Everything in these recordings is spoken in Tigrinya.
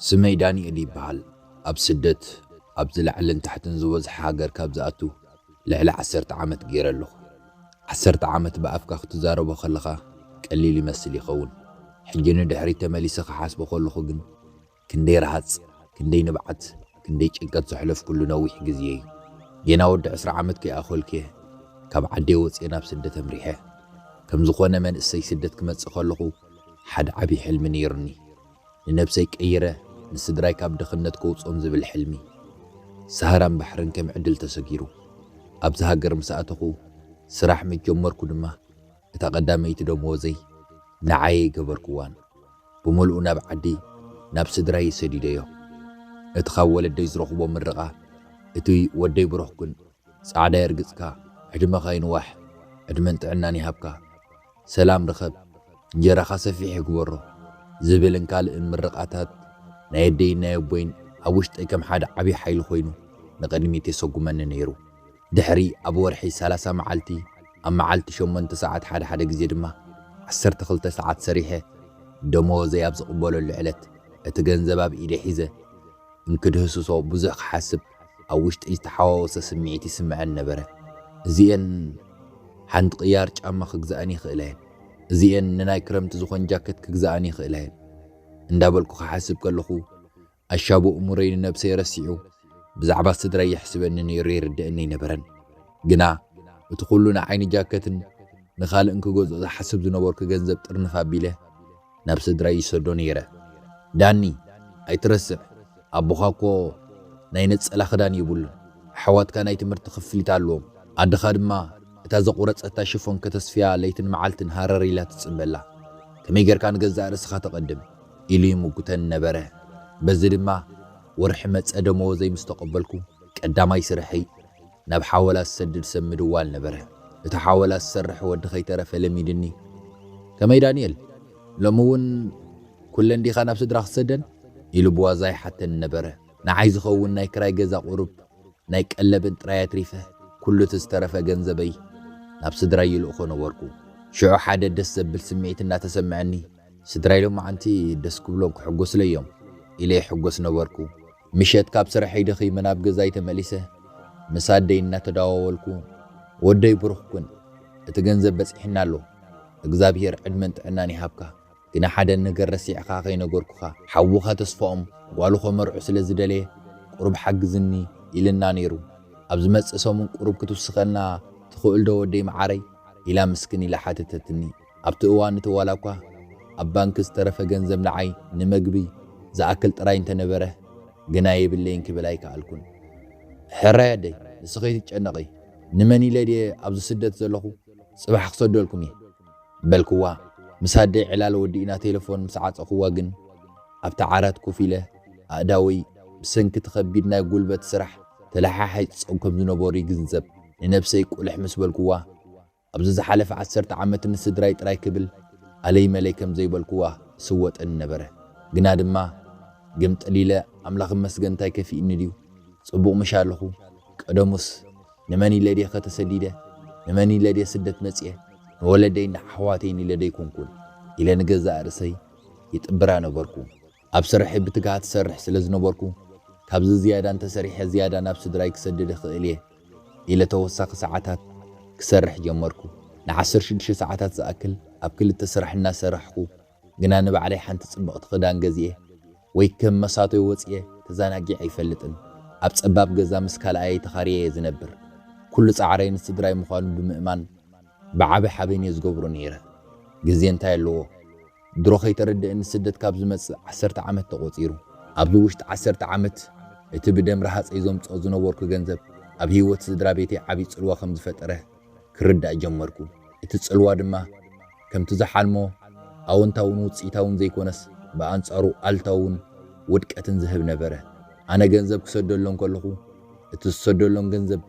ስመይ ዳንኤል ይበሃል። ኣብ ስደት፣ ኣብዚ ላዕልን ታሕትን ዝበዝሐ ሃገር ካብ ዝኣቱ ልዕሊ ዓሰርተ ዓመት ገይረ ኣለኹ። ዓሰርተ ዓመት ብኣፍካ ክትዛረቦ ከለኻ ቀሊል ይመስል ይኸውን። ሕጂ ንድሕሪት ተመሊሰ ክሓስቦ ከለኹ ግን፣ ክንደይ ረሃጽ፣ ክንደይ ንብዓት፣ ክንደይ ጭንቀት ዘሕለፍኩሉ ነዊሕ ግዜ እዩ። ጌና ወዲ ዕስራ ዓመት ከይኣኸልኩ እየ ካብ ዓደይ ወፅየ ናብ ስደት ኣምሪሐ። ከም ዝኾነ መንእሰይ ስደት ክመጽእ ከለኹ ሓደ ዓብዪ ሕልሚ ነይሩኒ። ንነብሰይ ቀይረ ንስድራይ ካብ ድኽነት ከውፅኦም ዝብል ሕልሚ። ሰሃራን ባሕርን ከም ዕድል ተሰጊሩ። ኣብዚ ሃገር ምስ ኣተኹ ስራሕ ምስ ጀመርኩ ድማ እታ ቀዳመይቲ ደመወዘይ ንዓየ ኣይገበርኩዋን። ብምልኡ ናብ ዓዲ ናብ ስድራይ ሰዲደዮ። እቲ ካብ ወለደይ ዝረኽቦ ምርቓ፣ እቲ ወደይ ብሩኽ ኩን፣ ጻዕዳ የርግጽካ፣ ዕድመኻ ይንዋሕ፣ ዕድመን ጥዕናን ይሃብካ፣ ሰላም ርኸብ፣ እንጀራኻ ሰፊሕ ይግበሮ ዝብልን ካልእን ምርቓታት ናይ ኣደይን ናይ ኣቦይን ኣብ ውሽጠይ ከም ሓደ ዓብዪ ሓይሊ ኮይኑ ንቕድሚት የሰጉመኒ ነይሩ። ድሕሪ ኣብ ወርሒ ሰላሳ መዓልቲ፣ ኣብ መዓልቲ ሸሞንተ ሰዓት ሓደ ሓደ ግዜ ድማ ዓሰርተ ክልተ ሰዓት ሰሪሐ ደመወዘይ ኣብ ዝቕበለሉ ዕለት እቲ ገንዘብ ኣብ ኢደ ሒዘ እንክድህስሶ ብዙሕ ክሓስብ ኣብ ውሽጠይ ዝተሓዋወሰ ስምዒት ይስምዐን ነበረ። እዚኤን ሓንቲ ቅያር ጫማ ክግዝኣን ይኽእላ እየን። እዚኤን ንናይ ክረምቲ ዝኾን ጃከት ክግዝኣን ይኽእላ እየን እንዳበልኩ ክሓስብ ከለኹ ኣሻቡ እሙረይ ንነብሰይ ረሲዑ ብዛዕባ ስድራይ ይሕስበኒ ነይሩ ይርድእኒ ኣይነበረን። ግና እቲ ኩሉ ንዓይ ንጃከትን ንኻልእን ክገዝኦ ዝሓስብ ዝነበርኩ ገንዘብ ጥርንፍ ኣቢለ ናብ ስድራይ ይሰዶ ነይረ። ዳኒ፣ ኣይትረስዕ፣ ኣቦኻ እኮ ናይ ነጸላ ክዳን የብሉን። ኣሕዋትካ ናይ ትምህርቲ ክፍሊት ኣለዎም። ኣደኻ ድማ እታ ዘቑረጸታ ሽፎን ከተስፍያ ለይትን መዓልትን ሃረር ኢላ ትጽበላ። ከመይ ጌርካ ንገዛእ ርእስኻ ተቐድም? ኢሉ ይምጉተኒ ነበረ። በዚ ድማ ወርሒ መጸ ደመወዘይ ምስ ተቐበልኩ፣ ቀዳማይ ስርሐይ ናብ ሓወላ ዝሰድድ ሰብ ምድዋል ነበረ። እቲ ሓወላ ዝሰርሕ ወዲ ከይተረፈ ለሚድኒ፣ "ከመይ ዳንኤል፣ ሎሚ እውን ኩለን ዲኻ ናብ ስድራ ክትሰደን?" ኢሉ ብዋዛ ይሓተኒ ነበረ። ንዓይ ዝኸውን ናይ ክራይ ገዛ ቁሩብ ናይ ቀለብን ጥራይ ኣትሪፈ፣ ኩሉ እቲ ዝተረፈ ገንዘበይ ናብ ስድራይ ይልእኾ ነበርኩ። ሽዑ ሓደ ደስ ዘብል ስምዒት እናተሰምዐኒ፣ "ስድራይ ሎማዓንቲ ደስ ክብሎም ክሕጎሱለይ እዮም" ኢለ ይሕጎስ ነበርኩ። ምሸት ካብ ስርሐይ ደኺመ ናብ ገዛይ ተመሊሰ፣ ምስ ኣደይ እናተደዋወልኩ፣ "ወደይ ብሩኽ ኩን፣ እቲ ገንዘብ በጺሕና ኣሎ፣ እግዚኣብሄር ዕድመን ጥዕናን ይሃብካ። ግና ሓደ ነገር ረሲዕካ ከይነገርኩኻ፣ ሓውኻ ተስፋኦም ጓሉ ከመርዑ ስለ ዝደለየ ቁሩብ ሓግዝኒ" ኢልና ነይሩ። "ኣብ ዝመጽእ ሰሙን ቁሩብ ክትውስኸልና ትኽእል ዶ ወደይ መዓረይ?" ኢላ ምስክን ኢላ ሓተተትኒ። ኣብቲ እዋን እቲ ዋላ እኳ ኣብ ባንክ ዝተረፈ ገንዘብ ንዓይ ንመግቢ ዝኣክል ጥራይ እንተነበረ፣ ግና የብለይን ክብል ኣይከኣልኩን። "ሕራይ ኣደይ፣ ንስኺ ኣይትጨነቒ። ንመን ኢለ ድየ ኣብዚ ስደት ዘለኹ? ጽባሕ ክሰደልኩም እየ" በልክዋ። ምስ ኣደይ ዕላል ወዲእና ቴሌፎን ምስ ዓጸኽዋ ግን፣ ኣብቲ ዓራት ኮፍ ኢለ ኣእዳወይ ብሰንኪ እቲ ከቢድ ናይ ጉልበት ስራሕ ተለሓሒጾም ከም ዝነበሩ ይግንዘብ። ንነብሰይ ቁልሕ ምስ በልክዋ፣ ኣብዚ ዝሓለፈ ዓሰርተ ዓመት ንስድራይ ጥራይ ክብል ኣለይ መለይ ከም ዘይበልክዋ ይስወጠኒ ነበረ። ግና ድማ ግምጥል ኢለ፣ "ኣምላኽ ይመስገን፣ እንታይ ከፊእኒ ድዩ? ጽቡቕ ምሽ ኣለኹ። ቀደሙስ ንመን ኢለ ድየ ከተሰዲደ? ንመን ኢለ ድየ ስደት መጽየ? ንወለደይን ንኣሕዋተይን ኢለ ደይኮንኩን?" ኢለ ንገዛእ ርእሰይ ይጥብራ ነበርኩ። ኣብ ስርሐይ ብትግሃት እሰርሕ ስለ ዝነበርኩ፣ ካብዚ ዝያዳ እንተሰሪሐ ዝያዳ ናብ ስድራይ ክሰድድ እኽእል እየ ኢለ ተወሳኺ ሰዓታት ክሰርሕ ጀመርኩ። ንዓሰርተ ሽዱሽተ ሰዓታት ዝኣክል ኣብ ክልተ ስራሕ እናሰራሕኩ፣ ግና ንባዕለይ ሓንቲ ጽብቕቲ ክዳን ገዚኤ ወይ ከም መሳቶይ ወጺኤ ተዘናጊዐ ኣይፈልጥን። ኣብ ጸባብ ገዛ ምስ ካልኣየይ ተኻርየ እየ ዝነብር። ኩሉ ጻዕረይ ንስድራይ ምዃኑ ብምእማን ብዓቢ ሓበን እየ ዝገብሮ ነይረ። ግዜ እንታይ ኣለዎ? ድሮ ከይተረድእኒ ስደት ካብ ዝመጽእ ዓሰርተ ዓመት ተቖጺሩ። ኣብዚ ውሽጢ ዓሰርተ ዓመት እቲ ብደም ረሃጸይ ዘምጽኦ ዝነበርኩ ገንዘብ ኣብ ህይወት ስድራ ቤተይ ዓቢ ጽልዋ ከም ዝፈጠረ ክርዳእ ጀመርኩ። እቲ ጽልዋ ድማ ከምቲ ዝሓልሞ ኣወንታውን ውጽኢታውን ዘይኮነስ፣ ብኣንጻሩ ኣሉታውን ውድቀትን ዝህብ ነበረ። ኣነ ገንዘብ ክሰደሎም ከለኹ፣ እቲ ዝሰደሎም ገንዘብ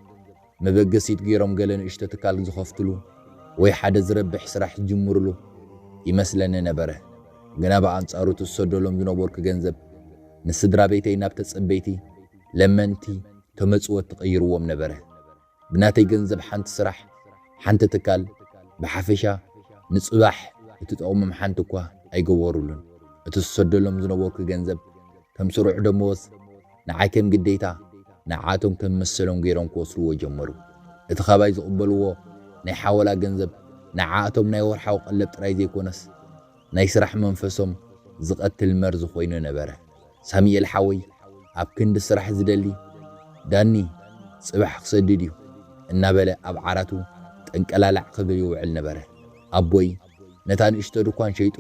መበገሲት ገይሮም ገለ ንእሽቶ ትካል ዝኸፍትሉ ወይ ሓደ ዝረብሕ ስራሕ ዝጅምርሉ ይመስለኒ ነበረ። ግና ብኣንጻሩ እቲ ዝሰደሎም ዝነበርኩ ገንዘብ ንስድራ ቤተይ ናብ ተጸበይቲ፣ ለመንቲ፣ ተመጽወቲ ቀይርዎም ነበረ። ብናተይ ገንዘብ ሓንቲ ስራሕ፣ ሓንቲ ትካል፣ ብሓፈሻ ንጽባሕ እትጠቕሞም ሓንቲ እኳ ኣይገበሩሉን። እቲ ዝሰደሎም ዝነበርኩ ገንዘብ ከም ስሩዕ ደመወዝ ንዓይ ከም ግዴታ፣ ንዓኣቶም ከም መሰሎም ገይሮም ክወስድዎ ጀመሩ። እቲ ካባይ ዝቕበልዎ ናይ ሓወላ ገንዘብ ንዓኣቶም ናይ ወርሓዊ ቀለብ ጥራይ ዘይኮነስ፣ ናይ ስራሕ መንፈሶም ዝቐትል መርዚ ኮይኑ ነበረ። ሳሙኤል ሓወይ ኣብ ክንዲ ስራሕ ዝደሊ፣ "ዳኒ፣ ጽባሕ ክሰድድ እዩ" እናበለ ኣብ ዓራቱ ጠንቀላላዕ ክብል ይውዕል ነበረ። ኣቦይ ነታ ንእሽቶ ድኳን ሸይጡ፣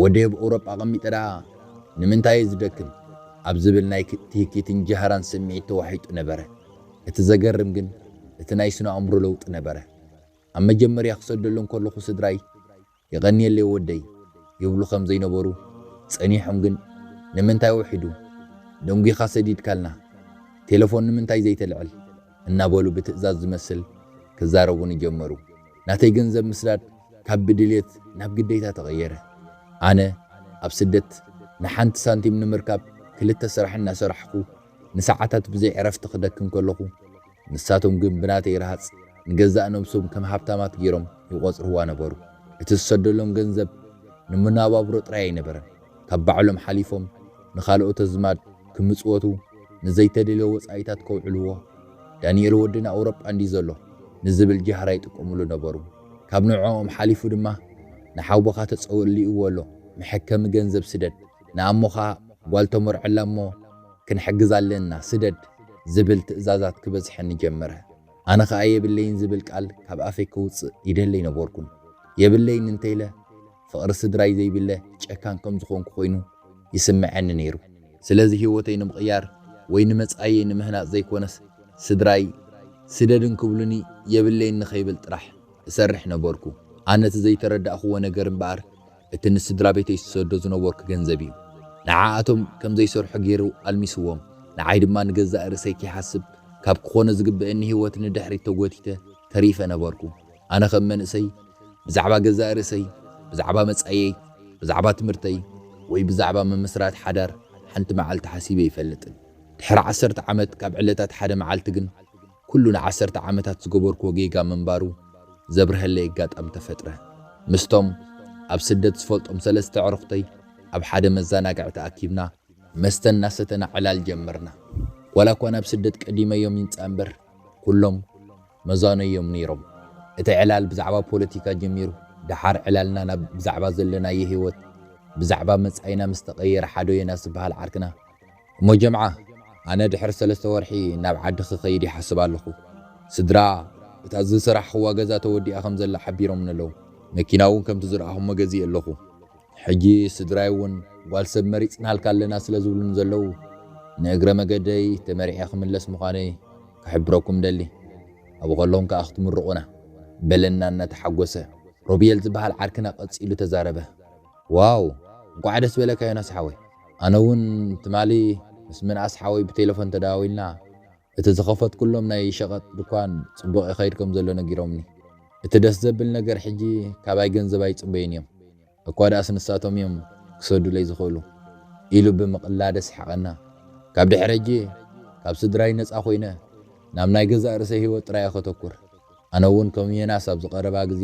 "ወደይ ኣብ ኣውሮጳ ኣቐሚጠ ደኣ ንምንታይ እየ ዝደክም?" ኣብ ዝብል ናይ ክ-፣ ትህኪትን ጃህራን ስምዒት ተዋሒጡ ነበረ። እቲ ዘገርም ግን፣ እቲ ናይ ስነ ኣእምሮ ለውጢ ነበረ። ኣብ መጀመርያ ክሰደሉ እንከለኹ ስድራይ፣ "የቐንየለይ ወደይ" ይብሉ ከም ዘይነበሩ ጸኒሖም ግን፣ "ንምንታይ ውሒዱ? ደንጒኻ ሰዲድካልና። ቴሌፎን ንምንታይ ዘይተልዕል?" እናበሉ ብትእዛዝ ዝመስል ክዛረቡኒ ጀመሩ። ናተይ ገንዘብ ምስዳድ ካብ ብድልየት ናብ ግዴታ ተቐየረ። ኣነ ኣብ ስደት ንሓንቲ ሳንቲም ንምርካብ ክልተ ስራሕ እናሰራሕኩ ንሰዓታት ብዘይ ዕረፍቲ ክደክም ከለኹ፣ ንሳቶም ግን ብናተይ ረሃጽ ንገዛእ ነብሶም ከም ሃብታማት ገይሮም ይቖጽርዋ ነበሩ። እቲ ዝሰደሎም ገንዘብ ንመነባብሮ ጥራይ ኣይነበረን። ካብ ባዕሎም ሓሊፎም ንኻልኦት ኣዝማድ ክምጽወቱ፣ ንዘይተደልዮ ወጻኢታት ከውዕልዎ፣ "ዳንኤል ወድና ኣውሮጳ እንድዩ ዘሎ" ንዝብል ጃህራ ይጥቀምሉ ነበሩ። ካብ ንዕኦም ሓሊፉ ድማ፣ "ንሓውቦኻ ተጸሊእዎ ኣሎ፣ መሐከሚ ገንዘብ ስደድ፣ ንኣሞኻ ጓል ተመርዖላ እሞ ክንሕግዛ ኣለና፣ ስደድ" ዝብል ትእዛዛት ክበዝሐኒ ጀመረ። ኣነ ኸኣ "የብለይን" ዝብል ቃል ካብ ኣፈይ ከውጽእ ይደሊ ኣይነበርኩን። "የብለይን" እንተኢለ፣ ፍቕሪ ስድራይ ዘይብለ ጨካን ከም ዝኾንኩ ኮይኑ ይስምዐኒ ነይሩ። ስለዚ ህይወተይ ንምቕያር ወይ ንመጻኢየይ ንምህናጽ ዘይኮነስ፣ ስድራይ ስደድ እንክብሉኒ "የብለይን" ንኸይብል ጥራሕ እሰርሕ ነበርኩ። ኣነ እቲ ዘይተረዳእክዎ ነገር እምበኣር፣ እቲ ንስድራ ቤተይ ዝሰዶ ዝነበርኩ ገንዘብ እዩ። ንዓኣቶም ከም ዘይሰርሑ ገይሩ ኣልሚስዎም፣ ንዓይ ድማ ንገዛእ ርእሰይ ከይሓስብ፣ ካብ ክኾኖ ዝግበአኒ ህይወት ንድሕሪት ተጎቲተ ተሪፈ ነበርኩ። ኣነ ከም መንእሰይ፣ ብዛዕባ ገዛእ ርእሰይ፣ ብዛዕባ መጻኢየይ፣ ብዛዕባ ትምህርተይ፣ ወይ ብዛዕባ ምምስራት ሓዳር ሓንቲ መዓልቲ ሓሲበ ኣይፈልጥን። ድሕሪ ዓሰርተ ዓመት ካብ ዕለታት ሓደ መዓልቲ ግን፣ ኩሉ ንዓሰርተ ዓመታት ዝገበርክዎ ጌጋ ምንባሩ ዘብርሀለይ ኣጋጣሚ ተፈጥረ። ምስቶም ኣብ ስደት ዝፈልጦም ሰለስተ ኣዕሩኽተይ ኣብ ሓደ መዘናግዒ ተኣኪብና መስተ እናሰተና ዕላል ጀመርና። ዋላ እኳ ናብ ስደት ቀዲመዮም ይምጻእ እምበር፣ ኩሎም መዛኖይ እዮም ነይሮም። እቲ ዕላል ብዛዕባ ፖለቲካ ጀሚሩ፣ ደሓር ዕላልና ናብ ብዛዕባ ዘለናዮ ህይወት፣ ብዛዕባ መጻኢና ምስ ተቐየረ፣ ሓዶየና ዝበሃል ዓርክና፣ "እሞ ጀምዓ፣ ኣነ ድሕሪ ሰለስተ ወርሒ ናብ ዓዲ ክኸይድ ይሓስብ ኣለኹ። ስድራ፣ እታ ዝሰራሕኽዋ ገዛ ተወዲኣ ከም ዘላ ሓቢሮምኒ ኣለዉ። መኪና እውን ከምቲ ዝረኣኹሞ ገዚኤ ኣለኹ። ሕጂ ስድራይ እውን ጓል ሰብ መሪጽናልካ ኣለና ስለ ዝብሉኒ ዘለዉ፣ ንእግረ መገደይ ተመሪዐ ክምለስ ምዃነይ ክሕብረኩም ደሊ። ኣብኡ ከለኹም ከኣ ክትምርቑና" በለና እናተሓጎሰ። ሮቤል ዝበሃል ዓርክና ቀጺሉ ተዛረበ። "ዋው፣ እንቋዕ ደስ በለካ ዮናስ ሓወይ። ኣነ እውን ትማሊ ምስ ምንኣስ ሓወይ ብቴሌፎን ተደዋዊልና፣ እቲ ዝኸፈትኩሎም ናይ ሸቐጥ ድኳን ጽቡቕ ይኸይድ ከም ዘሎ ነጊሮምኒ። እቲ ደስ ዘብል ነገር፣ ሕጂ ካባይ ገንዘብ ኣይጽበዩን እዮም። እኳ ደኣስ ንሳቶም እዮም ክሰዱለይ ዝኽእሉ" ኢሉ ብምቕላድ ኣስሓቐና። ካብ ድሕሪ ሕጂ ካብ ስድራይ ነጻ ኮይነ፣ ናብ ናይ ገዛእ ርእሰይ ህይወት ጥራይ እየ ከተኩር። ኣነ እውን ከም ዮናስ ኣብዚ ቀረባ ግዜ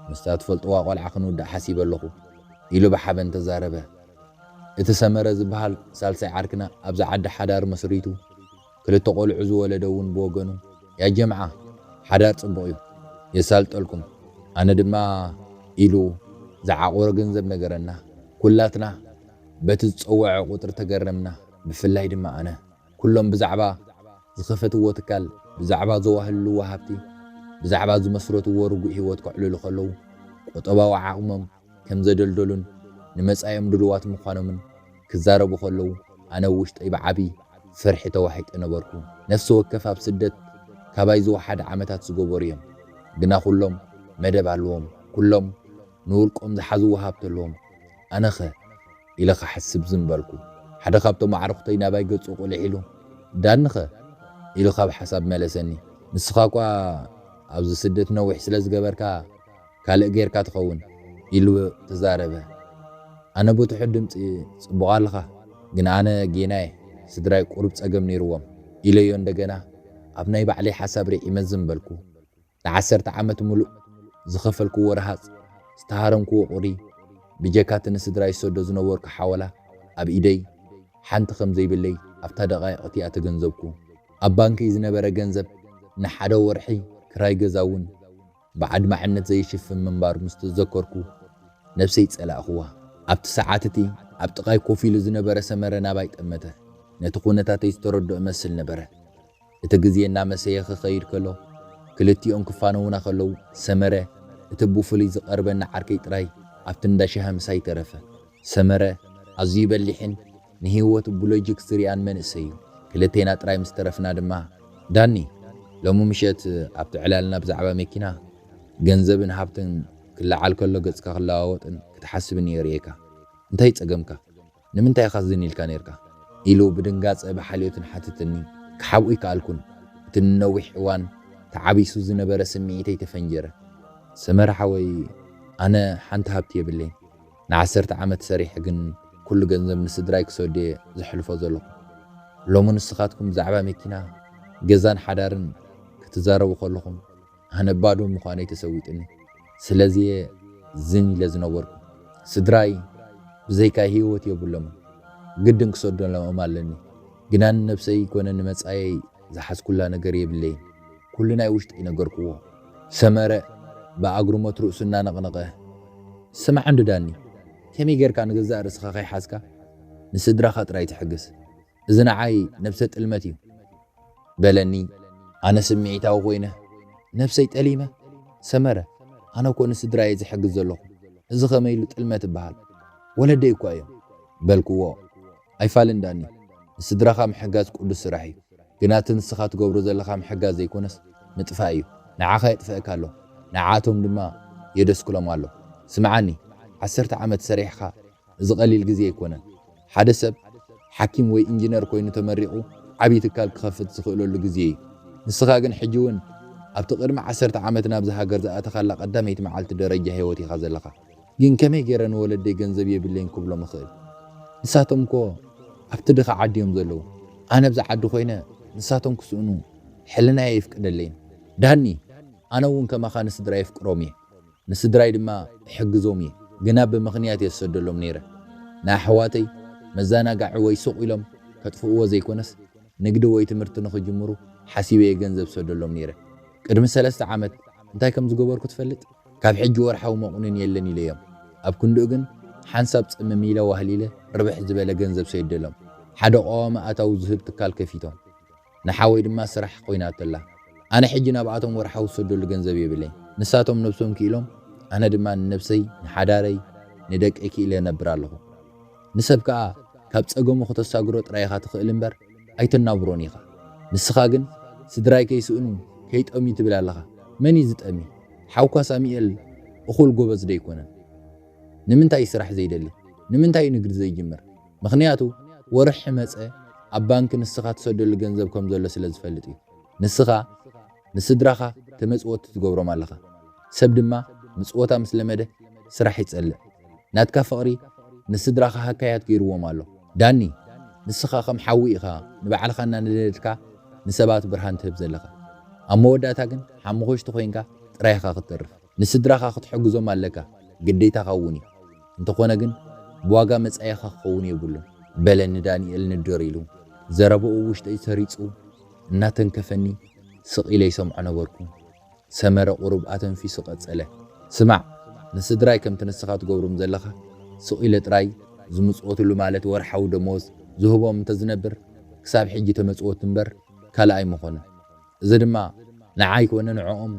ምስታ ትፈልጥዋ ቆልዓ ክንውዳእ ሓሲበ ኣለኹ ኢሉ ብሓበን ተዛረበ። እቲ ሰመረ ዝበሃል ሳልሳይ ዓርክና ኣብዚ ዓዲ ሓዳር መስሪቱ ክልተ ቆልዑ ዝወለደ እውን ብወገኑ፣ "ያ ጀምዓ፣ ሓዳር ጽቡቕ እዩ፣ የሳልጠልኩም፣ ኣነ ድማ" ኢሉ ዝዓቆሮ ገንዘብ ነገረና። ኩላትና በቲ ዝጸወዐ ቁጽሪ ተገረምና፣ ብፍላይ ድማ ኣነ። ኩሎም ብዛዕባ ዝኸፈትዎ ትካል፣ ብዛዕባ ዘዋህልልዎ ሃብቲ፣ ብዛዕባ ዝመስረትዎ ርጉእ ህይወት ከዕልሉ ከለዉ፣ ቁጠባዊ ዓቕሞም ከም ዘደልደሉን ንመጻኢኦም ድሉዋት ምዃኖምን ክዛረቡ ከለዉ፣ ኣነ ኣብ ውሽጠይ ብዓቢ ፍርሒ ተዋሒጠ ነበርኩ። ነፍሲ ወከፍ ኣብ ስደት ካባይ ዝወሓደ ዓመታት ዝገበሩ እዮም። ግና ኩሎም መደብ ኣለዎም። ኩሎም ንውልቆም ዝሓዝዎ ሃብቲ ኣለዎም። ኣነኸ? ኢለ ክሓስብ ዝም በልኩ። ሓደ ካብቶም ኣዕሩኽተይ ናባይ ገጹ ቁልሕ ኢሉ፣ "ዳንኸ?" ኢሉ ካብ ሓሳብ መለሰኒ። "ንስኻ እኳ ኣብዚ ስደት ነዊሕ ስለ ዝገበርካ፣ ካልእ ጌርካ ትኸውን" ኢሉ ተዛረበ። ኣነ ብትሑት ድምጺ፣ "ጽቡቕ ኣለኻ፣ ግን ኣነ ጌና'የ፣ ስድራይ ቁሩብ ጸገም ነይርዎም" ኢለዮ እንደገና ኣብ ናይ ባዕለይ ሓሳብ ርዒመ ዝም በልኩ። ንዓሰርተ ዓመት ምሉእ ዝኸፈልክዎ ረሃጽ፣ ዝተሃረምክዎ ቁሪ፣ ብጀካ እቲ ንስድራይ ዝሰዶ ዝነበርኩ ሓወላ ኣብ ኢደይ ሓንቲ ከም ዘይብለይ ኣብታ ደቓይቕ እቲኣ ተገንዘብኩ። ኣብ ባንከይ ዝነበረ ገንዘብ ንሓደ ወርሒ ክራይ ገዛ እውን ብኣድማዕነት ዘይሽፍን ምንባሩ ምስ ተዘከርኩ፣ ነብሰይ ጸላእኽዋ። ኣብቲ ሰዓት እቲ ኣብ ጥቓይ ኮፍ ኢሉ ዝነበረ ሰመረ ናባይ ጠመተ። ነቲ ኩነታተይ ዝተረድኦ እመስል ነበረ። እቲ ግዜ እናመሰየ ክኸይድ ከሎ፣ ክልቲኦም ክፋነዉና ከለዉ፣ ሰመረ እቲ ብፍሉይ ዝቐርበኒ ዓርከይ ጥራይ ኣብቲ እንዳ ሻሂ ምሳይ ተረፈ። ሰመረ ኣዝዩ በሊሕን ንህይወቱ ብሎጂክ ዝሪኣን መንእሰይ እዩ። ክልቴና ጥራይ ምስ ተረፍና ድማ፣ ዳኒ፣ ሎሚ ምሸት ኣብቲ ዕላልና ብዛዕባ መኪና፣ ገንዘብን ሃብትን ክለዓል ከሎ ገጽካ ክለዋወጥን ክትሓስብን እየ ርእየካ። እንታይ ጸገምካ? ንምንታይ ኢኻ ዝን ኢልካ ኔርካ? ኢሉ ብድንጋጸ ብሓልዮትን ሓተተኒ። ክሓብኦ ኣይከኣልኩን። እቲ ንነዊሕ እዋን ተዓቢሱ ዝነበረ ስምዒተይ ተፈንጀረ። ሰመረ ሓወይ፣ ኣነ ሓንቲ ሃብቲ የብለይን። ንዓሰርተ ዓመት ሰሪሐ ግን ኩሉ ገንዘብ ንስድራይ ክሰዶ እየ ዘሕልፎ ዘለኹ። ሎሚ ንስኻትኩም ብዛዕባ መኪና፣ ገዛን ሓዳርን ክትዛረቡ ከለኹም ኣነ ባዶ ምዃነይ ተሰዊጥኒ። ስለዚ እየ ዝን ኢለ ዝነበርኩ። ስድራይ ብዘይካይ ህይወት የብሎምን። ግድን ክሰደሎም ኣለኒ። ግና ንነብሰይ ኮነ ንመጻኢየይ ዝሓዝኩላ ነገር የብለይን። ኩሉ ናይ ውሽጠይ ነገርክዎ። ሰመረ ብኣግርሞት ርእሱ እናነቕነቐ፣ ስማዕ እንዶ ዳኒ፣ ከመይ ጌርካ ንገዛእ ርእስኻ ከይሓዝካ ንስድራኻ ጥራይ ትሕግዝ? እዚ ንዓይ ነብሰ ጥልመት እዩ በለኒ። ኣነ ስምዒታዊ ኮይነ ነብሰይ ጠሊመ፣ ሰመረ፣ ኣነ እኮ ንስድራየ ዝሕግዝ ዘለኹ፣ እዚ ከመይ ኢሉ ጥልመት ይበሃል? ወለደይ እኳ እዮም በልክዎ። ኣይፋልን ዳኒ፣ ንስድራኻ ምሕጋዝ ቅዱስ ስራሕ እዩ። ግና እቲ ንስኻ ትገብሮ ዘለኻ ምሕጋዝ ዘይኮነስ ምጥፋእ እዩ። ንዓኻ የጥፍአካ ኣሎ፣ ንዓኣቶም ድማ የደስክሎም ኣሎ። ስምዓኒ፣ ዓሰርተ ዓመት ሰሪሕኻ፣ እዚ ቀሊል ግዜ ኣይኮነን። ሓደ ሰብ ሓኪም ወይ ኢንጂነር ኮይኑ ተመሪቑ ዓብዪ ትካል ክኸፍት ዝኽእለሉ ግዜ እዩ። ንስኻ ግን ሕጂ እውን ኣብቲ ቅድሚ ዓሰርተ ዓመት ናብዚ ሃገር ዝኣተኻላ ቀዳመይቲ መዓልቲ ደረጃ ህይወት ኢኻ ዘለኻ። ግን ከመይ ገይረ ንወለደይ ገንዘብ የብለይን ክብሎም እኽእል? ንሳቶም እኮ ኣብቲ ድኻ ዓዲ እዮም ዘለዉ። ኣነ ኣብዚ ዓዲ ኮይነ ንሳቶም ክስእኑ ሕልናይ ኣይፍቅደለይን። ዳኒ፣ ኣነ እውን ከማኻ ንስድራይ የፍቅሮም እየ። ንስድራይ ድማ እሕግዞም እየ። ግና ብምኽንያት እየ ዝሰደሎም ነይረ። ንኣሕዋተይ መዘናጋዒ ወይ ሱቕ ኢሎም ከጥፍእዎ ዘይኮነስ፣ ንግዲ ወይ ትምህርቲ ንኽጅምሩ ሓሲበ እየ ገንዘብ ዝሰደሎም ነይረ። ቅድሚ ሰለስተ ዓመት እንታይ ከም ዝገበርኩ ትፈልጥ? ካብ ሕጂ ወርሓዊ መቑነን የለን ኢለዮም። ኣብ ክንድኡ ግን ሓንሳብ ጽምም ኢለ ዋህሊለ ርብሕ ዝበለ ገንዘብ ሰይደሎም። ሓደ ቀዋሚ ኣታዊ ዝህብ ትካል ከፊቶም። ንሓወይ ድማ ስራሕ ኮይናቶላ። ኣነ ሕጂ ናብኣቶም ወርሓዊ ዝሰደሉ ገንዘብ የብለይን። ንሳቶም ነብሶም ክኢሎም፣ ኣነ ድማ ንነብሰይ፣ ንሓዳረይ፣ ንደቀይ ክኢለ እነብር ኣለኹ። ንሰብ ከኣ ካብ ጸገሙ ክተሳግሮ ጥራይ ኢኻ ትኽእል እምበር ኣይተናብሮን ኢኻ። ንስኻ ግን ስድራይ ከይስእኑ ከይጠምዩ ትብል ኣለኻ። መን እዩ ዝጠሚ? ሓውካ ሳሙኤል እኹል ጎበዝ ዶ ኣይኮነን? ንምንታይ እዩ ስራሕ ዘይደሊ? ንምንታይ እዩ ንግዲ ዘይጅምር? ምኽንያቱ ወርሒ መጸ ኣብ ባንክ ንስኻ ትሰደሉ ገንዘብ ከም ዘሎ ስለ ዝፈልጥ እዩ። ንስኻ ንስድራኻ ተመጽወቲ ትገብሮም ኣለኻ። ሰብ ድማ ምጽወታ ምስ ለመደ ስራሕ ይጸልእ። ናትካ ፍቕሪ ንስድራኻ ሃካያት ገይርዎም ኣሎ። ዳኒ፣ ንስኻ ከም ሓዊ ኢኻ፣ ንባዕልኻ እናነደድካ ንሰባት ብርሃን ትህብ ዘለኻ። ኣብ መወዳእታ ግን ሓሙኽሽቲ ኮይንካ ጥራይ ኢኻ ክትተርፍ። ንስድራኻ ክትሕግዞም ኣለካ፣ ግዴታኻ እውን እዩ። እንተኾነ ግን ብዋጋ መጻኢኻ ክኸውን የብሉን፣ በለኒ ዳንኤል ንድር ኢሉ። ዘረባኡ ውሽጠይ ሰሪጹ እናተንከፈኒ ስቕ ኢለ ይሰምዖ ነበርኩ። ሰመረ ቁሩብ ኣተንፊሱ ቀጸለ። ስማዕ፣ ንስድራይ ከምቲ ንስኻ ትገብሮም ዘለኻ ስቕ ኢለ ጥራይ ዝምጽወትሉ ማለት ወርሓዊ ደሞዝ ዝህቦም እንተዝነብር ክሳብ ሕጂ ተመጽወቲ እምበር ካልእ ኣይምኾኑን። እዚ ድማ ንዓይ ኮነ ንዕኦም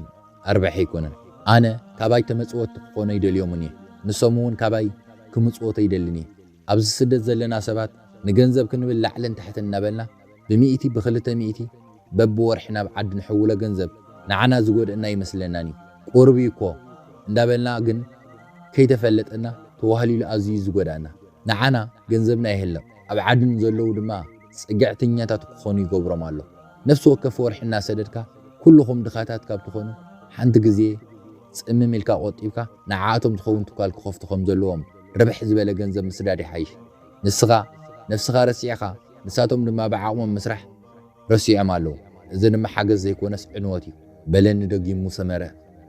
ኣርባሒ ኣይኮነን። ኣነ ካባይ ተመጽወቲ ክኾኑ ኣይደልዮምን እየ። ንሶም እውን ካባይ ክምጽወቱ ኣይደልን እየ። ኣብዚ ስደት ዘለና ሰባት ንገንዘብ ክንብል ላዕልን ታሕትን እናበልና ብሚእቲ ብኽልተ ሚእቲ በብወርሒ ናብ ዓዲ ንሕውሎ ገንዘብ ንዓና ዝጎድእና ኣይመስለናን እዩ። ቁሩብ እዩ እኮ እንዳበልና ግን ከይተፈለጠና ተዋህሊሉ ኣዝዩ እዩ ዝጎድኣና። ንዓና ገንዘብና የህልቕ፣ ኣብ ዓዲ ንዘለዉ ድማ ጽግዕተኛታት ክኾኑ ይገብሮም ኣሎ። ነፍሲ ወከፍ ወርሒ እናሰደድካ ኩልኹም ድኻታት ካብ ትኾኑ ሓንቲ ግዜ ጽምም ኢልካ ቆጢብካ ንዓኣቶም ዝኸውን ትካል ክኸፍቱ ከም ዘለዎም ርብሕ ዝበለ ገንዘብ ምስዳድ ይሓይሽ። ንስኻ ነፍስኻ ረሲዕኻ ንሳቶም ድማ ብዓቕሞም ምስራሕ ረሲዖም ኣለዉ። እዚ ድማ ሓገዝ ዘይኮነስ ዕንወት እዩ በለኒ ደጊሙ ሰመረ።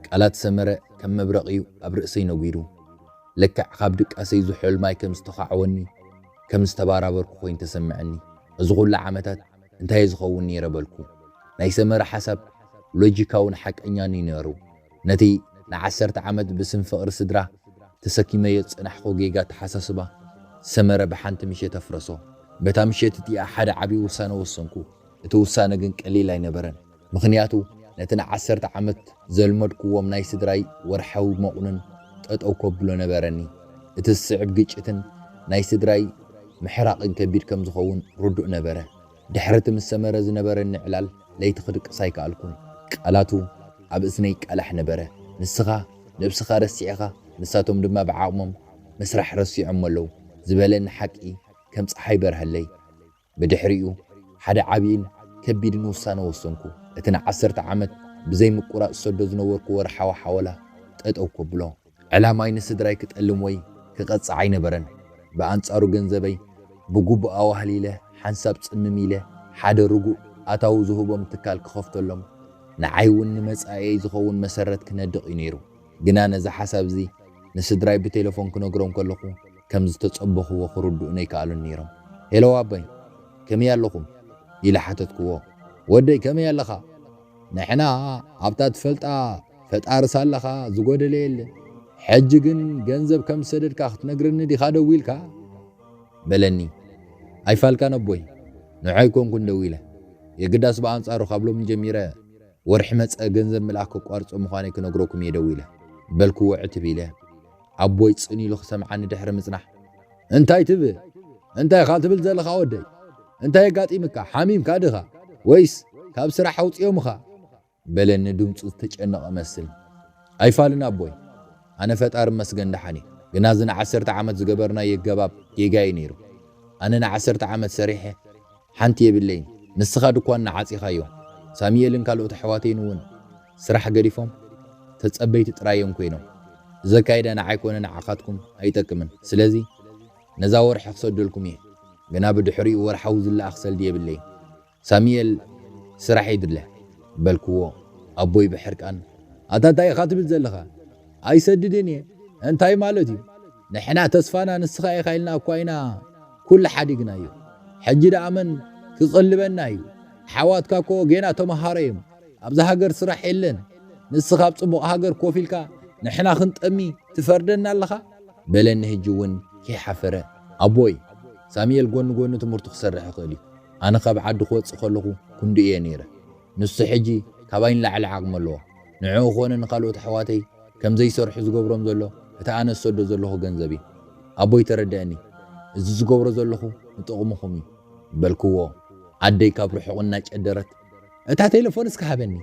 ቃላት ሰመረ ከም መብረቕ እዩ ኣብ ርእሰይ ነጒዱ። ልክዕ ካብ ድቃሰይ ዝሑል ማይ ከም ዝተኻዕወኒ ከም ዝተባራበርኩ ኮይኑ ተሰምዐኒ። እዚ ኩሉ ዓመታት እንታይ ዝኸውን ነይረ በልኩ። ናይ ሰመረ ሓሳብ ሎጂካውን ሓቀኛን እዩ ነይሩ። ነቲ ንዓሰርተ ዓመት ብስም ፍቕሪ ስድራ ተሰኪመዮ ዝጸናሕኩ ጌጋ ኣተሓሳስባ ሰመረ ብሓንቲ ምሸት ኣፍረሶ። በታ ምሸት እቲኣ ሓደ ዓብዪ ውሳነ ወሰንኩ። እቲ ውሳነ ግን ቀሊል ኣይነበረን። ምኽንያቱ ነቲ ንዓሰርተ ዓመት ዘልመድኩዎም ናይ ስድራይ ወርሓዊ መቑንን ጠጠው ከብሎ ነበረኒ። እቲ ዝስዕብ ግጭትን ናይ ስድራይ ምሕራቕን ከቢድ ከም ዝኸውን ርዱእ ነበረ። ድሕሪ እቲ ምስ ሰመረ ዝነበረኒ ዕላል ለይቲ ክድቅስ ኣይከኣልኩን። ቃላቱ ኣብ እዝነይ ይቃላሕ ነበረ። "ንስኻ ነብስኻ ረሲዕኻ፣ ንሳቶም ድማ ብዓቕሞም ምስራሕ ረሲዖም ኣለዉ" ዝበለኒ ሓቂ ከም ጸሓይ በርሀለይ። ብድሕሪኡ ሓደ ዓብይን ከቢድን ውሳነ ወሰንኩ። እቲ ንዓሰርተ ዓመት ብዘይ ምቁራጽ ሰዶ ዝነበርኩ ወርሓዊ ሓወላ ጠጠው ከብሎ። ዕላማይ ንስድራይ ክጠልም ወይ ክቐጽዕ ኣይነበረን። ብኣንጻሩ ገንዘበይ ብግቡእ ኣዋህሊለ፣ ሓንሳብ ጽምም ኢለ፣ ሓደ ርጉእ ኣታዊ ዝህቦም ትካል ክኸፍተሎም፣ ንዓይ እውን ንመጻኢየይ ዝኸውን መሰረት ክነድቕ እዩ ነይሩ። ግና ነዚ ሓሳብ እዚ ንስድራይ ብቴሌፎን ክነግሮም ከለኹ፣ ከም ዝተጸበኽዎ ክርድኡኒ ኣይከኣሉን ነይሮም። "ሄሎ ኣቦይ፣ ከመይ ኣለኹም?" ኢለ ሓተትክዎ። "ወደይ፣ ከመይ ኣለኻ? ንሕና ኣብታ ትፈልጣ ፈጣሪ ሳለኻ ዝጎደለ የለ። ሕጂ ግን ገንዘብ ከም ዝሰደድካ ክትነግረኒ ዲኻ ደዊልካ?" በለኒ። "ኣይፋልካን ኣቦይ፣ ንዑ ኣይኮንኩን ደዊለ። የግዳስ ብኣንጻሩ ካብ ሎሚ ጀሚረ ወርሒ መጸ ገንዘብ ምልኣኽ ከቋርጾ ምዃነይ ክነግረኩም እየ ደዊለ" በልክዎ ዕትብ ኢለ። ኣቦይ ጽን ኢሉ ክሰምዓኒ ድሕሪ ምጽናሕ፣ "እንታይ ትብል? እንታይ ኢኻ ትብል ዘለኻ ወደይ? እንታይ ኣጋጢምካ? ሓሚምካ ድኻ? ወይስ ካብ ስራሕ ኣውጺኦምኻ?" በለኒ ድምጹ ዝተጨነቐ መስል። "ኣይፋልን ኣቦይ፣ ኣነ ፈጣሪ መስገን ደሓን እየ። ግና እዚ ንዓሰርተ ዓመት ዝገበርናዮ ገባብ ጌጋ እዩ ነይሩ። ኣነ ንዓሰርተ ዓመት ሰሪሐ ሓንቲ የብለይን። ንስኻ ድኳንና ዓጺኻዮ። ሳሙኤልን ካልኦት ኣሕዋተይን እውን ስራሕ ገዲፎም ተጸበይቲ ጥራይ እዮም ኮይኖም። እዚ ኣካይዳ ንዓይ ኮነ ንዓኻትኩም ኣይጠቅምን። ስለዚ ነዛ ወርሒ ክሰደልኩም እየ። ግና ብድሕሪኡ ወርሓዊ ዝለኣኽ ሰልዲ የብለይን። ሳሙኤል ስራሕ ይድለ" በልክዎ። ኣቦይ ብሕርቃን፣ "ኣታ እንታይ ኢኻ ትብል ዘለኻ? ኣይሰድድን እየ። እንታይ ማለት እዩ? ንሕና ተስፋና ንስኻ ኢኻ ኢልና እኳ ኢና ኩሉ ሓዲግናዮ። ሕጂ ደኣ መን ክቕልበና እዩ? ኣሕዋትካ እኮ ጌና ተመሃሮ እዮም። ኣብዛ ሃገር ስራሕ የለን። ንስኻ ኣብ ጽቡቕ ሃገር ኮፍ ኢልካ ንሕና ክንጠሚ ትፈርደና ኣለኻ?" በለኒ። ሕጂ እውን ከይሓፈረ፣ "ኣቦይ፣ ሳሙኤል ጎኒ ጎኒ ትምህርቱ ክሰርሕ ይኽእል እዩ። ኣነ ካብ ዓዲ ክወጽእ ከለኹ ክንድኡ እየ ነይረ። ንሱ ሕጂ ካባይ ንላዕሊ ዓቕሚ ኣለዎ። ንዕኡ ኾነ ንኻልኦት ኣሕዋተይ ከም ዘይሰርሑ ዝገብሮም ዘሎ እቲ ኣነ ዝሰዶ ዘለኹ ገንዘብ እዩ። ኣቦይ፣ ተረድኣኒ። እዚ ዝገብሮ ዘለኹ ንጥቕምኹም እዩ" በልክዎ። ኣደይ ካብ ርሑቕ እናጨደረት፣ "እታ ቴሌፎን እስከ ሃበኒ"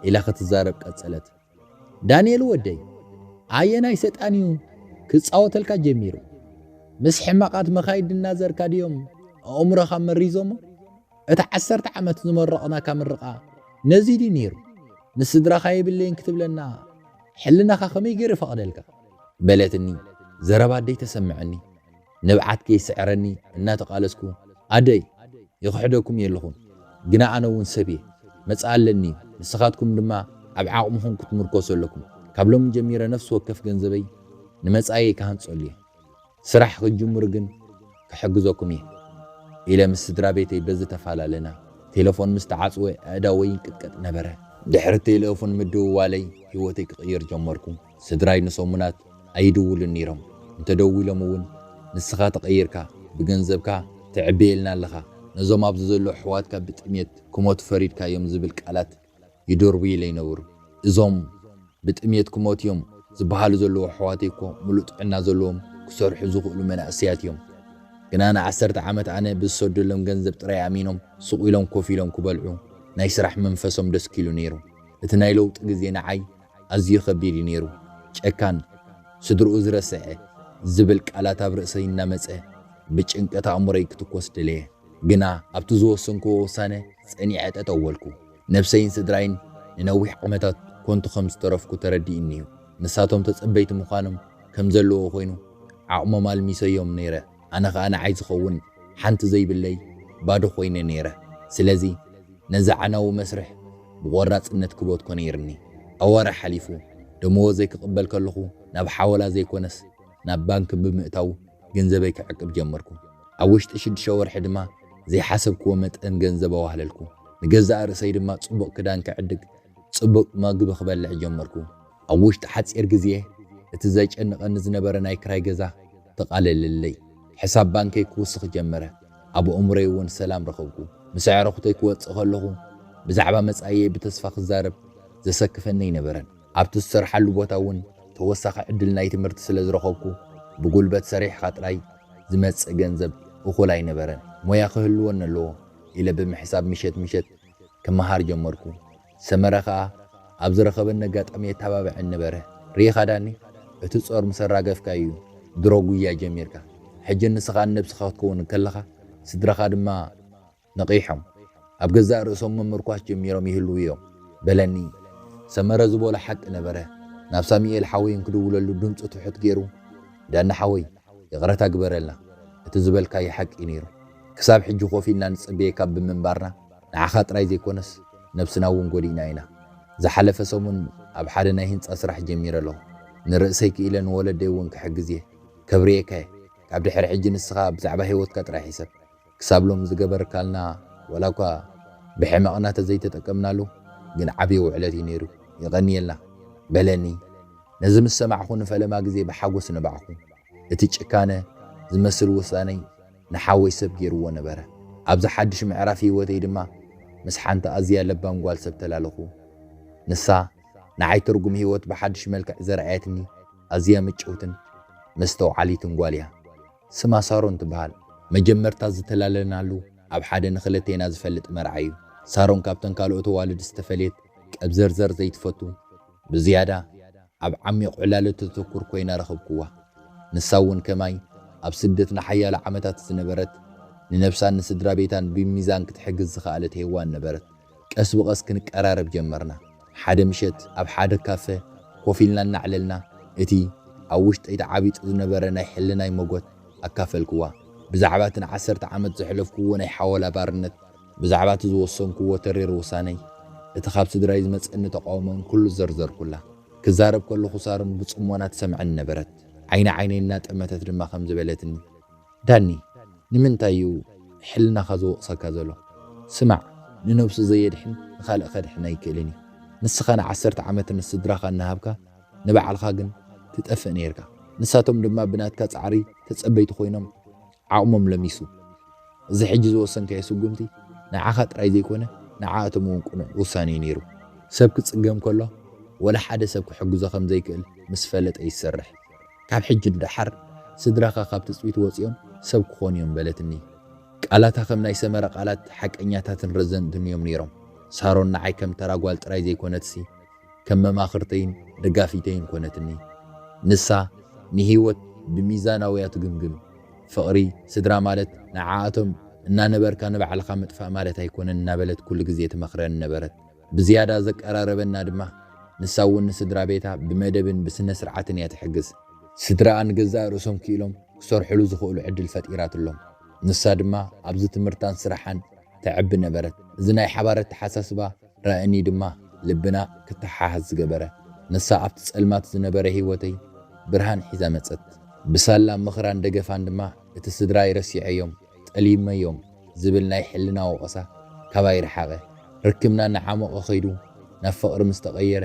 ኢላ ክትዛረብ ቀጸለት። "ዳንኤል ወደይ፣ ኣየናይ ሰጣን እዩ ክጻወተልካ ጀሚሩ? ምስ ሕማቓት መኻይድ እናዘርካ ድዮም ኣእምሮኻ መሪዞሞ? እቲ ዓሰርተ ዓመት ዝመረቕናካ ምርቓ ነዚ ድዩ ነይሩ? ንስድራኻ የብለይን ክትብለና ሕልናኻ ከመይ ገይሩ ይፈቕደልካ?" በለትኒ። ዘረባ ኣደይ ተሰምዐኒ። ንብዓት ከይስዕረኒ እናተቓለስኩ፣ "ኣደይ፣ ይኽሕደኩም የለኹን፣ ግና ኣነ እውን ሰብ እየ። መጻኢ ኣለኒ እዩ። ንስኻትኩም ድማ ኣብ ዓቕምኹም ክትምርኮሱ ኣለኩም። ካብ ሎሚ ጀሚረ ነፍሲ ወከፍ ገንዘበይ ንመጻኢየይ ክሃንጸሉ እየ። ስራሕ ክትጅምሩ ግን ክሕግዘኩም እየ" ኢለ ምስ ስድራ ቤተይ በዚ ተፈላለና። ቴሌፎን ምስ ተዓጽወ ኣእዳወይ ይንቅጥቀጥ ነበረ። ድሕሪ ቴሌፎን ምድውዋለይ ህይወተይ ክቕይር ጀመርኩ። ስድራይ ንሰሙናት ኣይድውሉን ነይሮም። እንተደዊሎም እውን፣ "ንስኻ ተቐይርካ፣ ብገንዘብካ ትዕበየልና ኣለኻ፣ ነዞም ኣብዚ ዘለዉ ኣሕዋትካ ብጥሜት ክሞቱ ፈሪድካ እዮም" ዝብል ቃላት ይደርብዩለይ ነበሩ። እዞም ብጥሜት ክሞቱ እዮም ዝበሃሉ ዘለዉ ኣሕዋተይ እኮ ምሉእ ጥዕና ዘለዎም ክሰርሑ ዝኽእሉ መናእሰያት እዮም። ግና ንዓሰርተ ዓመት ኣነ ብዝሰደሎም ገንዘብ ጥራይ ኣሚኖም ሱቕ ኢሎም ኮፍ ኢሎም ክበልዑ ናይ ስራሕ መንፈሶም ደስኪሉ ነይሩ። እቲ ናይ ለውጢ ግዜ ንዓይ ኣዝዩ ከቢድ እዩ ነይሩ። ጨካን፣ ስድርኡ ዝረስዐ ዝብል ቃላት ኣብ ርእሰይ እናመጸ ብጭንቀት ኣእምሮይ ክትኮስ ደለየ። ግና ኣብቲ ዝወሰንክዎ ውሳነ ጸኒዐ ጠጠው በልኩ። ነብሰይን ስድራይን ንነዊሕ ዓመታት ኮንቱ ከም ዝተረፍኩ ተረዲእኒ እዩ። ንሳቶም ተጸበይቲ ምዃኖም ከም ዘለዎ ኮይኑ ዓቕሞም ኣልሚሰዮም ነይረ። ኣነ ኸኣ ንዓይ ዝኸውን ሓንቲ ዘይብለይ ባዶ ኮይነ ነይረ። ስለዚ ነዚ ዓናዊ መስርሕ ብቖራጽነት ክበትኮ ነይርኒ። ኣዋርሕ ሓሊፉ፣ ደመወዘይ ክቕበል ከለኹ ናብ ሓወላ ዘይኮነስ ናብ ባንክ ብምእታው ገንዘበይ ክዕቅብ ጀመርኩ። ኣብ ውሽጢ ሽዱሽተ ወርሒ ድማ ዘይሓሰብክዎ መጠን ገንዘብ ኣዋህለልኩ። ንገዛእ ርእሰይ ድማ ጽቡቕ ክዳን ክዕድግ፣ ጽቡቕ መግቢ ክበልዕ ጀመርኩ። ኣብ ውሽጢ ሓጺር ግዜ እቲ ዘጨንቐኒ ዝነበረ ናይ ክራይ ገዛ ተቓለለለይ። ሕሳብ ባንከይ ክውስኽ ጀመረ። ኣብ ኣእምሮይ እውን ሰላም ረኸብኩ። ምስ ኣዕሩኽተይ ክወጽእ ከለኹ ብዛዕባ መጻኢየይ ብተስፋ ክዛረብ ዘሰክፈኒ ኣይነበረን። ኣብቲ ዝሰርሓሉ ቦታ እውን ተወሳኺ ዕድል ናይ ትምህርቲ ስለ ዝረኸብኩ ብጉልበት ሰሪሕኻ ጥራይ ዝመጽእ ገንዘብ እኹል ኣይነበረን። ሞያ ክህልወኒ ኣለዎ ኢለ ብምሕሳብ ምሸት ምሸት ክመሃር ጀመርኩ። ሰመረ ከኣ ኣብ ዝረኸበኒ ኣጋጣሚ የተባብዐኒ ነበረ። ርኢኻ ዳኒ፣ እቲ ጾር ምስ ኣራገፍካዮ እዩ ድሮ ጉያ ጀሚርካ። ሕጂ ንስኻ ንነብስኻ ክትከውን እንከለኻ ስድራኻ ድማ ነቒሖም ኣብ ገዛእ ርእሶም ምምርኳስ ጀሚሮም ይህልዉ እዮም በለኒ። ሰመረ ዝበሎ ሓቂ ነበረ። ናብ ሳሙኤል ሓወይ እንክድውለሉ ድምፁ ትሑት ገይሩ፣ ዳኒ ሓወይ፣ ይቕረታ ግበረልና፣ እቲ ዝበልካዮ ሓቂ እዩ ነይሩ። ክሳብ ሕጂ ኮፍ ኢልና ንጽበየካ ብምንባርና ንዓኻ ጥራይ ዘይኮነስ ነብስና እውን ጎዲእና ኢና። ዝሓለፈ ሰሙን ኣብ ሓደ ናይ ህንጻ ስራሕ ጀሚረ ኣለኹ። ንርእሰይ ክኢለ ንወለደይ እውን ክሕግዝ እየ። ከብርየካ እየ። ካብ ድሕሪ ሕጂ ንስኻ ብዛዕባ ህይወትካ ጥራይ ሕሰብ። ክሳብ ሎም ዝገበርካልና ዋላ እኳ ብሕመቕና ተዘይተጠቀምናሉ ግን ዓብዪ ውዕለት እዩ ነይሩ። የቐንየልና በለኒ። ነዚ ምስ ሰማዕኹ ንፈለማ ግዜ ብሓጎስ ነባዕኹ። እቲ ጭካነ ዝመስል ውሳነይ ንሓወይ ሰብ ገይርዎ ነበረ። ኣብዚ ሓድሽ ምዕራፍ ህይወተይ ድማ ምስ ሓንቲ ኣዝያ ለባም ጓል ሰብ ተላለኹ። ንሳ ንዓይ ትርጉም ህይወት ብሓድሽ መልክዕ ዘርኣየትኒ ኣዝያ ምጭውትን መስተውዓሊትን ጓል እያ። ስማ ሳሮን ትበሃል። መጀመርታ ዝተላለናሉ ኣብ ሓደ ንክልቴና ዝፈልጥ መርዓ እዩ። ሳሮን ካብተን ካልኦት ኣዋልድ ዝተፈልየት ቀብዘርዘር ዘይትፈቱ፣ ብዝያዳ ኣብ ዓሚቕ ዕላሉ ተተኩር ኮይና ረኸብክዋ። ንሳ እውን ከማይ ኣብ ስደት ንሓያሎ ዓመታት ዝነበረት፣ ንነብሳን ንስድራ ቤታን ብሚዛን ክትሕግዝ ዝኸኣለት ሄዋን ነበረት። ቀስ ብቐስ ክንቀራረብ ጀመርና። ሓደ ምሸት ኣብ ሓደ ካፈ ኮፍ ኢልና እናዕለልና፣ እቲ ኣብ ውሽጠይ ተዓቢጡ ዝነበረ ናይ ሕልናይ መጎት ኣካፈልክዋ። ብዛዕባ እቲ ንዓሰርተ ዓመት ዘሕለፍክዎ ናይ ሓወላ ባርነት፣ ብዛዕባ እቲ ዝወሰንክዎ ተሪር ውሳነይ፣ እቲ ካብ ስድራይ ዝመጸኒ ተቃውሞን ኩሉ ዘርዘርኩላ። ክዛረብ ከለኹ ሳሮን ብጽሞና ትሰምዐኒ ነበረት። ዓይኒ ዓይነይ እናጠመተት ድማ ከምዚ በለትኒ፣ ዳኒ፣ ንምንታይ እዩ ሕልናኻ ዝወቕሰካ ዘሎ? ስማዕ፣ ንነብሱ ዘየድሕን ንኻልእ ከድሕን ኣይክእልን እዩ። ንስኻ ንዓሰርተ ዓመት ንስድራኻ እናሃብካ ንባዕልኻ ግን ትጠፍእ ነይርካ። ንሳቶም ድማ ብናትካ ጻዕሪ ተጸበይቲ ኮይኖም ዓቕሞም ለሚሱ። እዚ ሕጂ ዝወሰንካዮ ስጉምቲ ንዓኻ ጥራይ ዘይኮነ ንዓኣቶም እውን ቅኑዕ ውሳኔ እዩ ነይሩ። ሰብ ክጽገም ከሎ ወላ ሓደ ሰብ ክሕግዞ ከም ዘይክእል ምስ ፈለጠ ይሰርሕ። ካብ ሕጂ ንደሓር ስድራኻ ካብ ትጽቢት ወጺኦም ሰብ ክኾኑ እዮም በለትኒ። ቃላታ ከም ናይ ሰመረ ቃላት ሓቀኛታትን ረዘንትን እዮም ነይሮም። ሳሮን ንዓይ ከም ተራ ጓል ጥራይ ዘይኮነትሲ ከም መማኽርተይን ደጋፊተይን ኮነትኒ። ንሳ ንህይወት ብሚዛናውያ ትግምግም። ፍቕሪ ስድራ ማለት ንዓኣቶም እናነበርካ ንባዕልኻ ምጥፋእ ማለት ኣይኮነን እናበለት ኩሉ ግዜ ትመኽረኒ ነበረት። ብዝያዳ ዘቀራረበና ድማ ንሳ እውን ንስድራ ቤታ ብመደብን ብስነ ስርዓትን እያ ትሕግዝ። ስድራኣ ንገዛእ ርእሶም ክኢሎም ክሰርሕሉ ዝኽእሉ ዕድል ፈጢራትሎም። ንሳ ድማ ኣብዚ ትምህርታን ስራሓን ተዕቢ ነበረት። እዚ ናይ ሓባር ኣተሓሳስባ ራእኒ ድማ ልብና ክተሓሓዝ ዝገበረ። ንሳ ኣብቲ ጸልማት ዝነበረ ህይወተይ ብርሃን ሒዛ መጸት። ብሳላ ምኽራን ደገፋን ድማ እቲ ስድራይ ረሲዐዮም፣ ጠሊመዮም ዝብል ናይ ሕልና ወቐሳ ካባይ ረሓቐ። ርክብና እናዓሞቐ ኸይዱ ናብ ፍቕሪ ምስ ተቐየረ፣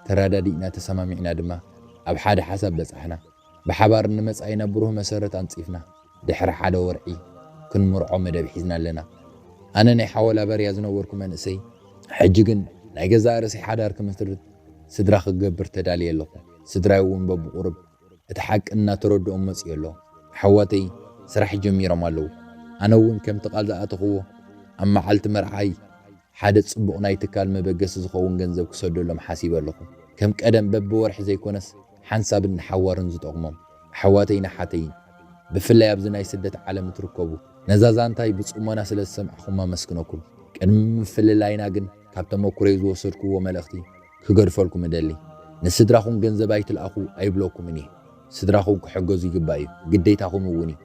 ተረዳዲእና ተሰማሚዕና ድማ ኣብ ሓደ ሓሳብ በጻሕና። ብሓባር ንመጻኢና ብሩህ መሰረት ኣንጺፍና፣ ድሕሪ ሓደ ወርሒ ክንምርዖ መደብ ሒዝና ኣለና። ኣነ ናይ ሓወላ በርያ ዝነበርኩ መንእሰይ፣ ሕጂ ግን ናይ ገዛእ ርእሰይ ሓዳር ክምስርት ስድራ ክገብር ተዳልየ ኣለኹ። ስድራይ እውን በብቑሩብ እቲ ሓቂ እናተረድኦም መጺኡ ኣሎ። ኣሕዋተይ ስራሕ ጀሚሮም ኣለዉ። ኣነ እውን ከምቲ ቃል ዝኣተኽዎ ኣብ መዓልቲ መርዓይ ሓደ ጽቡቕ ናይ ትካል መበገሲ ዝኸውን ገንዘብ ክሰደሎም ሓሲበ ኣለኹ። ከም ቀደም በብወርሒ ዘይኮነስ ሓንሳብን ንሓዋሩን ዝጠቕሞም ኣሕዋተይን ኣሓተይን፣ ብፍላይ ኣብዚ ናይ ስደት ዓለም እትርከቡ፣ ነዛ ዛንታይ ብጽሞና ስለ ዝሰማዕኹም ኣመስግነኩም። ቅድሚ ምፍልላይና ግን ካብ ተመኩሮይ ዝወሰድክዎ መልእኽቲ ክገድፈልኩም እደሊ። ንስድራኹም ገንዘብ ኣይትልኣኹ ኣይብለኩምን እየ። ስድራኹም ክሕገዙ ይግባእ እዩ፣ ግዴታኹም እውን እዩ።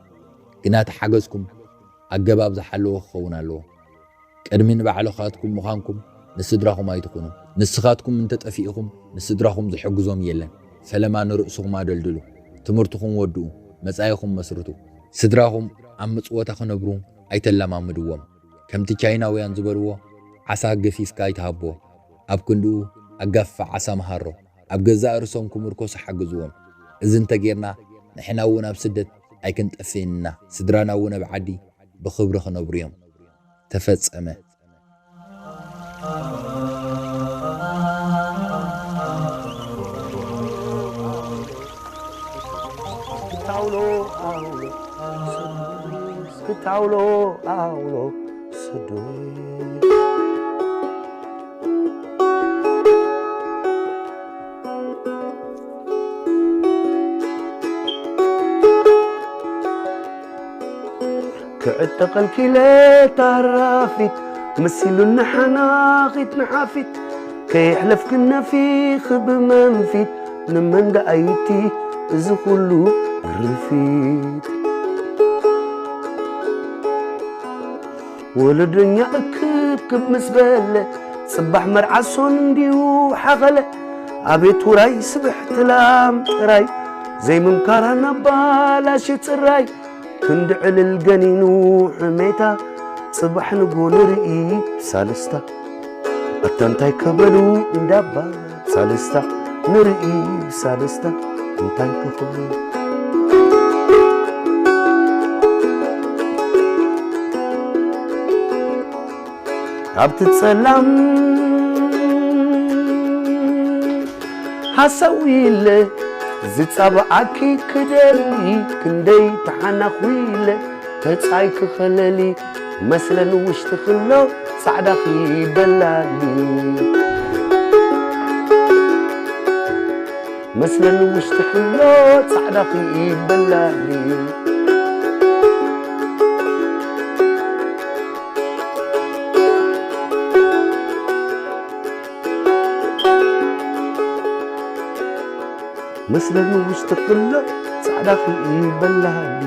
ግና እቲ ሓገዝኩም ኣገባብ ዝሓለወ ክኸውን ኣለዎ። ቅድሚ ንባዕልኻትኩም ምዃንኩም ንስድራኹም ኣይትኹኑ። ንስኻትኩም እንተጠፊእኹም ንስድራኹም ዝሕግዞም የለን። ፈለማ ንርእስኹም ኣደልድሉ፣ ትምህርትኹም ወድኡ፣ መጻኢኹም መስርቱ። ስድራኹም ኣብ ምጽወታ ክነብሩ ኣይተለማምድዎም። ከምቲ ቻይናውያን ዝበልዎ፣ ዓሳ ገፊፍካ ኣይትሃቦ፣ ኣብ ክንድኡ ኣጋፍሕ ዓሳ መሃሮ። ኣብ ገዛእ ርእሶም ክምርኮሱ ሓግዝዎም። እዚ እንተጌርና፣ ንሕና እውን ኣብ ስደት ኣይክንጠፍእን ኢና። ስድራና እውን ኣብ ዓዲ ብኽብሪ ክነብሩ እዮም። ተፈጸመ። ክታውሎ ኣውሎ ሰዶይ፣ ክታውሎ ኣውሎ ሰዶይ። ክዕጠቐልኪ ኢለ ታራፊት መሲሉኒ ሓናኺት ንሓፊት ከየሕለፍክን ነፊኺ ብመንፊት ንመን ደኣይቲ እዚ ኩሉ ግርፊት። ወለዶኛ እክብክብ ምስ በለ ጽባሕ መርዓ ሶን እንድዩ ሓኸለ። ኣቤት ውራይ ስብሕቲ ላም ጥራይ ዘይምምካራ ናባላሽ ጽራይ ክንዲ ዕልል ገኒኑ ሕሜታ ጽባሕ ንጎ ንርኢ ብሳልስታ። ኣታ እንታይ ከበሉ እንዳባ ሳልስታ ንርኢ ብሳልስታ እንታይ ከኽብሉ። ኣብቲ ጸላም ሃሳዊ ኢለ ዝጻብዓኪ ክደሊ ክንደይ ተሓናኹ ኢለ ተጻይ ክኸለሊ መስለን ውሽጢ ክሎ ጻዕዳኺ በላሊ መስለን ውሽጢ ክሎ ጻዕዳኺ በላሊ። መስለኒ ውሽጢ ክሎ ጻዕዳ ክልኢ በላሃሊ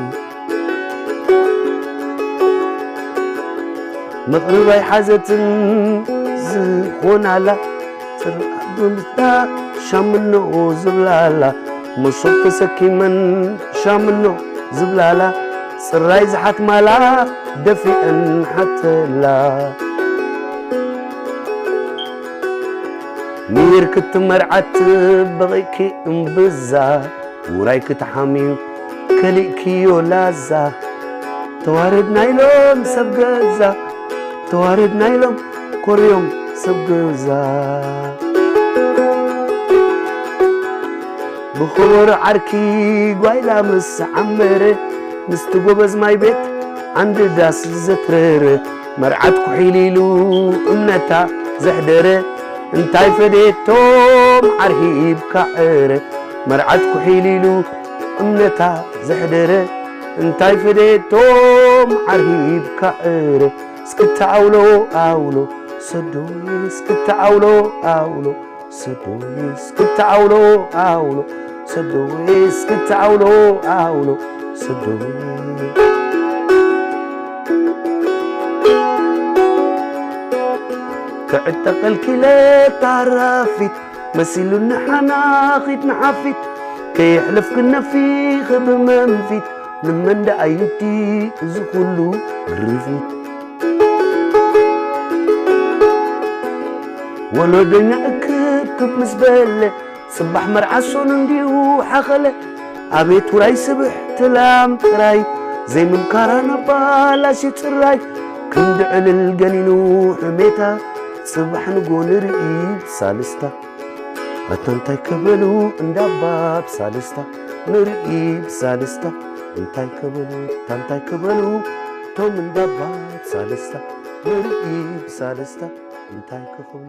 መቕርብ ኣይሓዘትን ዝኾናላ ጽርዓት ብምታ ሻምኖ ዝብላላ መሶብ ተሰኪመን ሻምኖ ዝብላላ ጽራይ ዝሓትማላ ደፊአን ሓተላ ሚር ክትመርዓት በቒእኪ እምብዛ ውራይ ክትሓምዩ ከሊእክዮ ላዛ ተዋረድና ኢሎም ሰብ ገዛ ተዋረድና ኢሎም ኮርዮም ሰብ ገዛ ብኸበሮ ዓርኪ ጓይላ ምስ ዓመረ ምስቲ ጎበዝ ማይ ቤት ዓንዲ ዳስ ዘትረረ መርዓት ኩሒል ኢሉ እምነታ ዘሕደረ እንታይ ፈደየቶም ዓርሂብ ካዕረ መርዓት ኩሒል ኢሉ እምነታ ዘሕደረ እንታይ ፈደየቶም ዓርሂብ ካዕረ እስክታ ኣውሎ ኣውሎ ሰዶይ እስክታ ኣውሎ ኣውሎ ሰዶይ እስክታ ኣውሎ ኣውሎ ሰዶይ እስክታ ኣውሎ ኣውሎ ሰዶይ ክዕጠቐልኪ ኢለ ታራፊት መሲሉኒ ሓናኺት ንሓፊት ከየሕለፍክን ነፊኺ ብመንፊት ንመን ደኣ ይዲ እዚ ኩሉ ግርፊት ወለዶኛ እክብክብ ምስ በለ ጽባሕ መርዓ ሶን እንዲዩ ሓኸለ ኣቤት ውራይ ስብሕቲ ላም ጥራይ ዘይምምካራ ናባላሽ ጽራይ ክንዲ ዕልል ገኒኑ ሕሜታ ጽባሕ ንጎ ንርኢ ሳልስታ ኣታ እንታይ ክበሉ እንዳባ ብሳልስታ ንርኢ ብሳልስታ እንታይ ክበሉ እታ እንታይ ክበሉ እቶም እንዳባ ብሳልስታ ንርኢ ብሳልስታ እንታይ ክኽብሉ